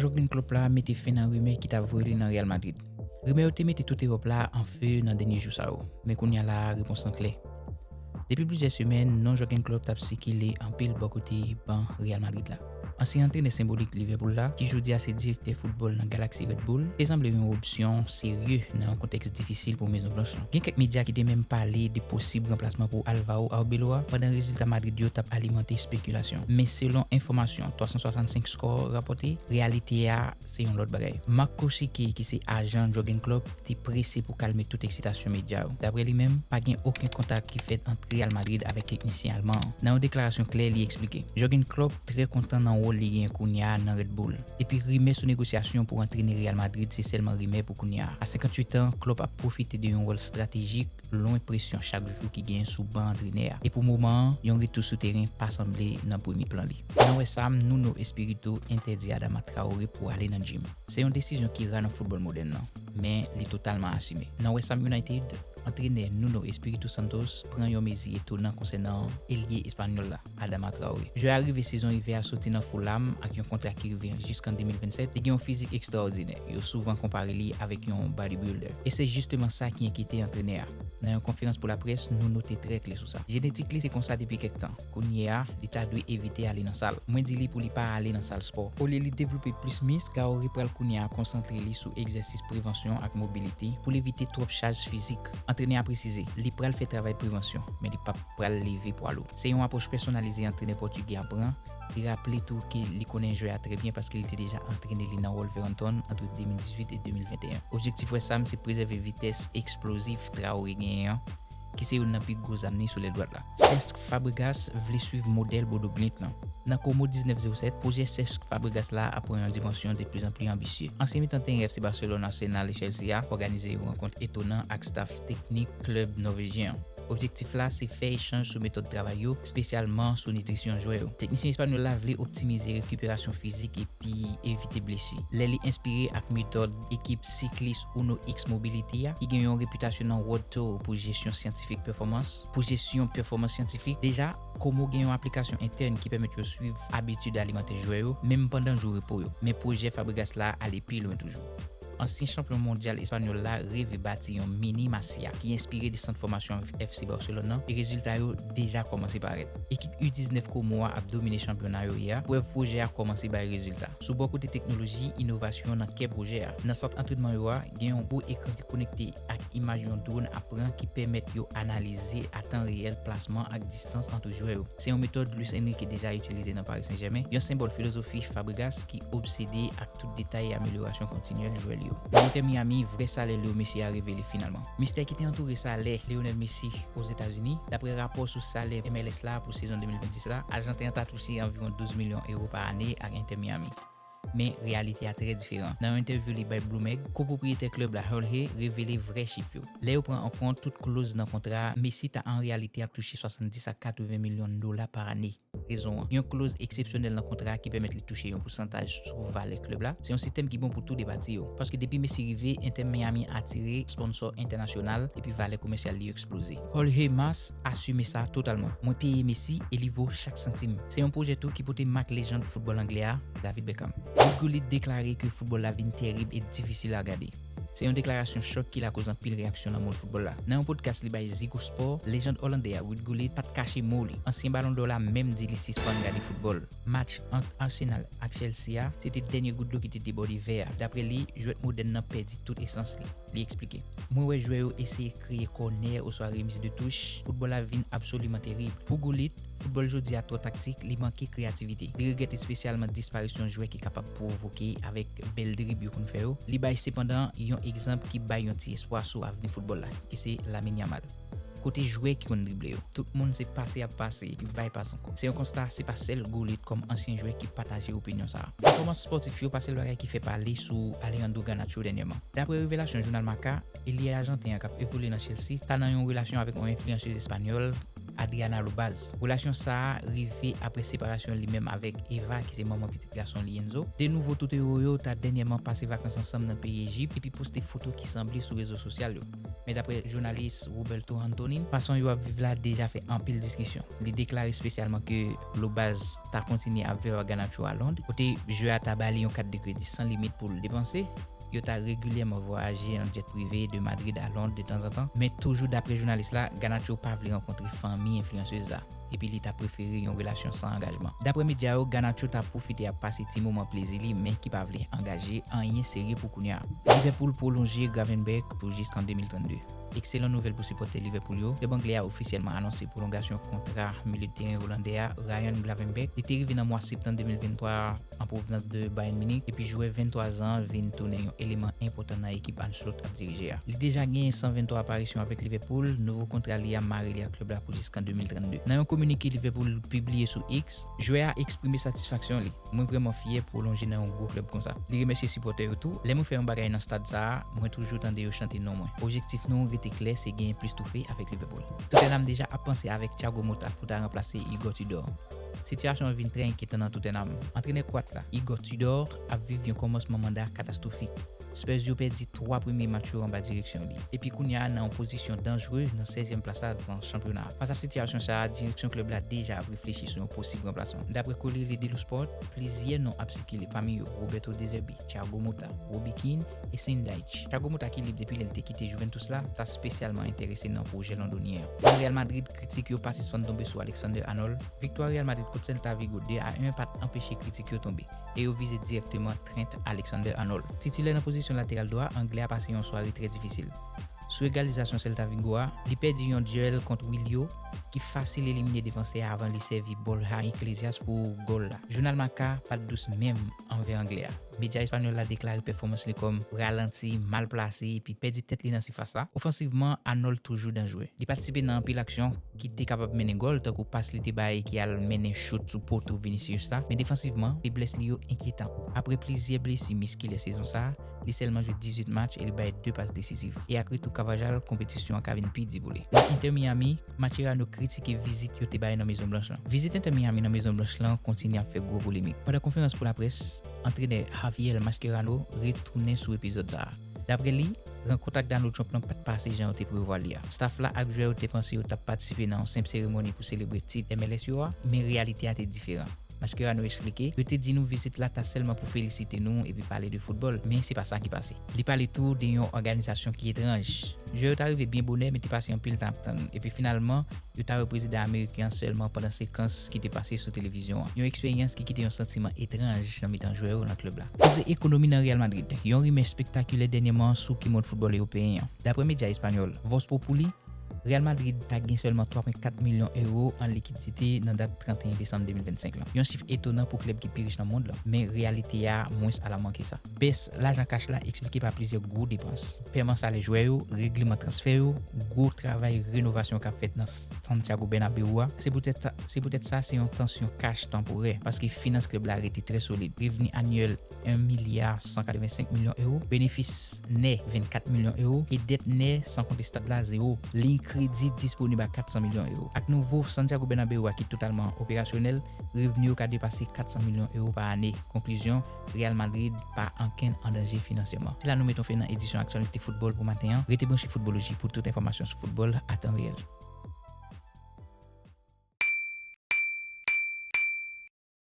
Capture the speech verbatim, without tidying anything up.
Jürgen Klopp la mete fen nan rimè ki t ap voye li nan Real Madrid. Rimè yo te mete tout Ewòp la an fe nan dènye jou sa yo, men kounye a la, repons lan klè. Depi plizyè semèn, non Jürgen Klopp t ap sikile anpil bò kote ban Real Madrid la. Ansyen antrenè senbolik Liverpool la, ki jodi a se direktè foutbòl nan Galaxy Red Bull, te sanble yon opsyon serye nan yon kontèks difisil pou Mezon Blanch lan. Gen kèk medya ki te menm pale de posib ranplasman pou Alvaro Arbeloa, pandan rezilta Madrid yo t ap alimante espekilasyon. Men selon enfòmasyon twa san swasannsenk Score rapòte, reyalite a se yon lòt bagay. Mark Kosicki, ki se ajan Jürgen Klopp, te prese pou kalme tout eksitasyon medya yo. Dapre li menm, pa gen okenn kontak ki fèt ant Real Madrid avèk teknisyen alman an. Nan yon deklarasyon klè, li eksplike: Jürgen Klopp trè kontan nan wòl li genyen kounye a nan Red Bull. Epi rimè sou negosyasyon pou antrene Real Madrid se sèlman rimè pou kounye a. A senkantuit an, Klopp ap pwofite de yon wòl estratejik lwen presyon chak jou ki genyen sou ban antrenè a. E pou moman an, yon retou sou teren pa sanble nan premye plan li. Nan wè sa, Nuno Espirito entèdi Adama Traoré pou ale nan gym. Se yon desizyon ki ra nan foutbòl modèn nan, men li totalman asime. Nan West Ham United, antrenè Nuno Espirito Santos pran yon mezi etonan konsènan elye espanyòl la, Adama Traoré. Jwè a rive sezon ivè a soti nan Fulham ak yon kontra ki rive jiskan de mil vennsèt. Li gen yon fizik ekstraòdinè. Yo souvan konpare li avèk yon bodybuilder. E se jisteman sa ki enkyete antrenè a. Nan yon konferans pou laprès, Nuno te trè klè sou sa. Jenetik li se konsa depi kèk tan. Kounye a, li ta dwe evite ale nan sal. Mwen di li pou li pa ale nan sal spò. Olye li devlope plis misk, Traoré pral kounye a konsantre li sou egzèsis prevansyon ak mobilite pou l evite twòp chaj fizik. Antrenè a presize, li pral fè travay prevansyon, men li p ap pral leve pwa lou. Se yon apwòch pèsonalize antrenè pòtigè a pran. Li raple tou ke li konnen jwè a trè byen paske li te deja antrene li nan Wolverhampton ant de mil dizuit e de mil venteyen. Objektif West Ham se prezève vitès eksplozif Traoré genyen an, ki se youn nan pi gwo zam ni sou lèl dwat la. Cesc Fabregas vle swiv modèl Bodo Glimt lan. Nan Como diznèf zewo sèt, pwojè Cesc Fabregas la ap pran yon dimansyon de pli an pli anbisye. Ansyen mitan teren F C Barcelone, Arsenal e Chelsea a òganize yon rankont etonan ak staf teknik klèb nòvejyen an. Objektif la se fè echanj sou metòd travay yo, espesyalman sou nitrisyon jwè yo. Teknisyen espanyòl la vle optimize rekiperasyon fizik epi evite blesi. Lè li enspire ak metòd ekip siklis Uno X Mobility a, ki gen yon repitasyon nan World Tour pou jesyon syantifik pèfòmans, pou jesyon pèfòmans syantifik, deja, Como gen yon aplikasyon entèn ki pèmèt yo swiv abitid alimantè jwè yo, menm pandan jou repo yo. Men pwojè Fabregas la ale pi lwen toujou. Ansyen chanpyon mondyal espanyòl la reve bati yon mini Masia ki enspire de sant fòmasyon F C Barcelone nan, e rezilta yo deja kòmanse parèt. Ekip U diznèf Como a ap domine chanpyona yo ye a, prèv pwojè a kòmanse bay rezilta. Sou bò kote teknoloji, inovasyon nan kè pwojè a. Nan sant antrenman yo a, gen yon gwo ekran ki konekte ak imaj yon dwòn ap pran ki pèmèt yo analize a tan reyèl plasman ak distans ant jwè yo. Se yon metòd Luis Enrique deja itilize nan Paris Saint-Germain, yon senbòl filozofi Fabregas ki obsede ak tout detay e amelyorasyon kontinyèl jwè li yo. Nan Inter Miami, vrè salè Leo Messi a revele finalman. Mistè ki te antoure salè Lionel Messi Ozetazini, dapre rapò sou salè M L S la pou sezon de mil vennsis la, Ajanten an ta touche anviwon douz milyon ewo pa ane ak Inter Miami. Men, reyalite a trè diferan. Nan yon entèvyou li bay Bloomberg, kopwopriyetè klèb la, Jorge, revele vrè chif yo. Lè yo pran an kont tout kloz nan kontra a, Messi ta an reyalite ap touche swasanndis a katreven milyon dola pa ane. Rezon an, yon kloz eksepsyonèl nan kontra a ki pèmèt li touche yon pousantaj sou valè klèb la. Se yon sistèm ki bon pou tou de pati yo. Paske depi Messi rive, Inter Miami atire sponsò entènasyonal epi valè komèsyal li yo eksploze. Jorge Mas asime sa totalman. Mwen peye Messi e li vo chak santim. Se yon pwojè tou ki pote mak lejann foutbòl anglè a, David Beckham. Ruud Gullit deklare ke foutbòl la vin terib e difisil a gade. Se yon deklarasyon chòk ki lakoz anpil reyaksyon nan mond foutbòl la. Nan yon podcast li bay Ziggo Sport, lejann olandè a Ruud Gullit pa t kache mo li. Ansyen Balon dò la menm di li sispann gade foutbòl. Match ant Arsenal ak Chelsea a, se te dènye gout dlo ki te debòde vè a. Dapre li, jwèt modèn nan pèdi tout esans li. Li eksplike: Mwen wè jwè yo eseye kreye kònè oswa remiz de touch. Foutbòl la vin absoliman terib. Pou Gullit, foutbòl jodi a twò taktik, li manke kreyativite. Li regrèt espesyalman disparisyon jwè ki kapab pwovoke avèk bèl drib yo konn fè yo. Li bay sepandan yon egzanp ki bay yon ti espwa sou avni foutbòl la, ki se Lamine Yamal. Kote jwè ki konn drible yo? Tout moun se pase y ap pase, epi bay pas ankò. Se yon konsta, se pa sèl Gullit kòm ansyen jwè ki pataje opinyon sa a. Pèfòmans spòtif yo pa sèl bagay ki fè pale sou Alejandro Garnacho dènyèman. Dapre revelasyon jounal Marca, elye ajanten an k ap evolye nan Chelsea ta nan yon relasyon avèk yon enfliyansez espanyòl, Adriana Lobaz. Relasyon sa a rive apre separasyon li menm avèk Eva, ki se manman pitit gason li Enzo. De nouvo toutewo yo ta dènyèman pase vakans ansanm nan peyi Ejip epi poste foto ki sanble sou rezo sosyal yo. Men daprè jounalis Roberto Antonin, fason yo ap viv la deja fè anpil diskisyon. Li deklare espesyalman ke Lobaz ta kontinye ap viv ak Garnacho a Lond, kote jwè a ta ba li yon kat de kredi san limit pou l depanse. Yo ta regilyèman vwayaje an djèt prive de Madrid a Lond detanzantan, men toujou daprè jounalis la, Garnacho pa vle rankontre fanmi enfliyansez la, epi li ta prefere yon relasyon san angajman. Daprè medya yo, Garnacho ta pwofite ap pase ti moman plezi li, men ki pa vle angaje anyen serye pou kounye a. Liverpool pwolonje Gravenberch pou jiskan de mil trannde. Ekselan nouvèl pou sipòtè Liverpool yo. Klèb anglè a ofisyèlman anonse pwolongasyon kontra milye de teren olandè a, Ryan Gravenberch. Li te rive nan mwa septanm de mil venntwa a an pwovenans de Bayern Munich, epi jwè venntwa zan an vin tounen yon eleman enpòtan nan ekip Arne Slot ap dirije a. Li deja genyen san venntwa aparisyon avèk Liverpool. Nouvo kontra li a mare li ak klèb la pou jiskan de mil trannde. Nan yon kominike Liverpool pibliye sou X, jwè a eksprime satisfaksyon li. Mwen vrèman fyè pwolonje nan yon gwo klèb konsa. Li remèsye sipòtè yo tou. Lè mwen fè yon bagay nan stad sa a, mwen toujou tande yo chante non mwen. Objektif nou rete klè, se genyen plis twofe avèk Liverpool. Tottenham deja ap panse avèk Thiago Motta pou ta ranplase Igor Tudor. Sitiyasyon an vin trè enkyetan nan Tottenham. Antrenè kwat la, Igor Tudor, ap viv yon kòmansman manda katastwofik. Spurs yo pèdi twa premye match yo anba direksyon li. Epi kounye a nan yon pozisyon danjre nan sèzyèm plas la nan chanpyona a. Fas a sitiyasyon sa a, direksyon klèb la deja ap reflechi sou yon posib ranplasan. Daprè Corriere dello Sport, plizyè non ap sikile, pami yo Roberto De Zerbi, Thiago Motta, Robbie Keane e Sean Dyche. Thiago Motta, ki lib depi lè l te kite Juventus la, ta espesyalman enterese nan pwojè londonyen an. Nan Real Madrid, kritik yo pa sispann tonbe sou Alexander Arnold. Viktwa Real Madrid kont Celta Vigo de a en pa t anpeche kritik yo tonbe, e yo vize dirèkteman Trent Alexander-Arnold. Titilè nan pozisyon lateral dwa, Anglè a pase yon sware trè difisil. Sou egalizasyon Celta Vigo a, li pèdi yon dyèl kont Willo, ki fasil elimine defansè a avan li sèvi Borja Iglesias pou gòl la. Jounal Marca pa t dous menm anvè Anglè a. Medya espanyòl la deklare pèfòmans li kòm ralanti, mal plase, epi pèdi tèt li nan sifas la. Ofansivman, Arnold toujou danjre. Li patisipe nan anpil aksyon ki te kapab mennen gòl, tankou pas li te bay ki al mennen chout sou poto Vinicius la, men defansivman, feblès li yo enkyetan. Apre plizyè blesi miskilè sezon sa a, li sèlman jwe dizuit match e li bay de pas desizif. E ak retou Carvajal, konpetisyon an ka vin pi di pou li. Nan Inter Miami, Mascherano kritike vizit yo te bay nan Mezon Blanch lan. Vizit Inter Miami nan Mezon Blanch lan kontinye ap fè gwo polemik. Pandan konferans pou laprès, antrenè Javier Mascherano retounen sou epizòd sa a. Daprè li, rankont ak Donald Trump lan pa t pase jan yo te prevwa li a. Staf la ak jwè yo te panse yo t ap patisipe nan yon senp seremoni pou selebre tit M L S yo a, men reyalite a te diferan. Mascherano eksplike, yo te di nou vizit la ta sèlman pou felisite nou epi pale de foutbòl, men se pa sa ki pase. Li pale tou de yon òganizasyon ki etranj. Jwè yo ta rive byen bonè, men te pase anpil tan ap tann, epi finalman, yo ta wè prezidan ameriken an sèlman pandan sekans ki te pase sou televizyon an. Yon eksperyans ki kite yon santiman etranj nan mitan jwè yo nan klèb la. Koze ekonomi nan Real Madrid, yon rimè espektakilè dènyèman sou ki mond foutbòl ewopeyen an. Daprè medya espanyòl Voz Populi, Real Madrid ta gen sèlman twa pwen kat milyon ewo an likidite nan dat trannteyen desanm de mil vennsenk lan. Yon chif etonan pou klèb ki pi rich nan mond lan, men reyalite a mwens alaman ke sa. Bès lajan kach la eksplike pa plizyè gwo depans. Pèman salè jwè yo, regleman transfè yo, gwo travay renovasyon k ap fèt nan Santiago Bernabéu a. Se poutèt sa, se poutèt sa, se yon tansyon kach tanporè, paske finans klèb la rete trè solid. Revni anyèl, en milya san katrevensenk milyon ewo, benefis nè, vennkat milyon ewo, e dèt nè, san konte stad la, zewo. Liy kredi disponib a katsan milyon ewo. Ak nouvo Santiago Bernabéu a ki totalman operasyonèl, revni yo ka depase katsan milyon ewo pa ane. Konklizyon, Real Madrid pa ankenn an danje finansyèman. Se la nou met yon fen nan edisyon aktyalite foutbòl pou maten an. Rete branche Foutbòloji pou tout enfòmasyon sou foutbòl a tan reyèl.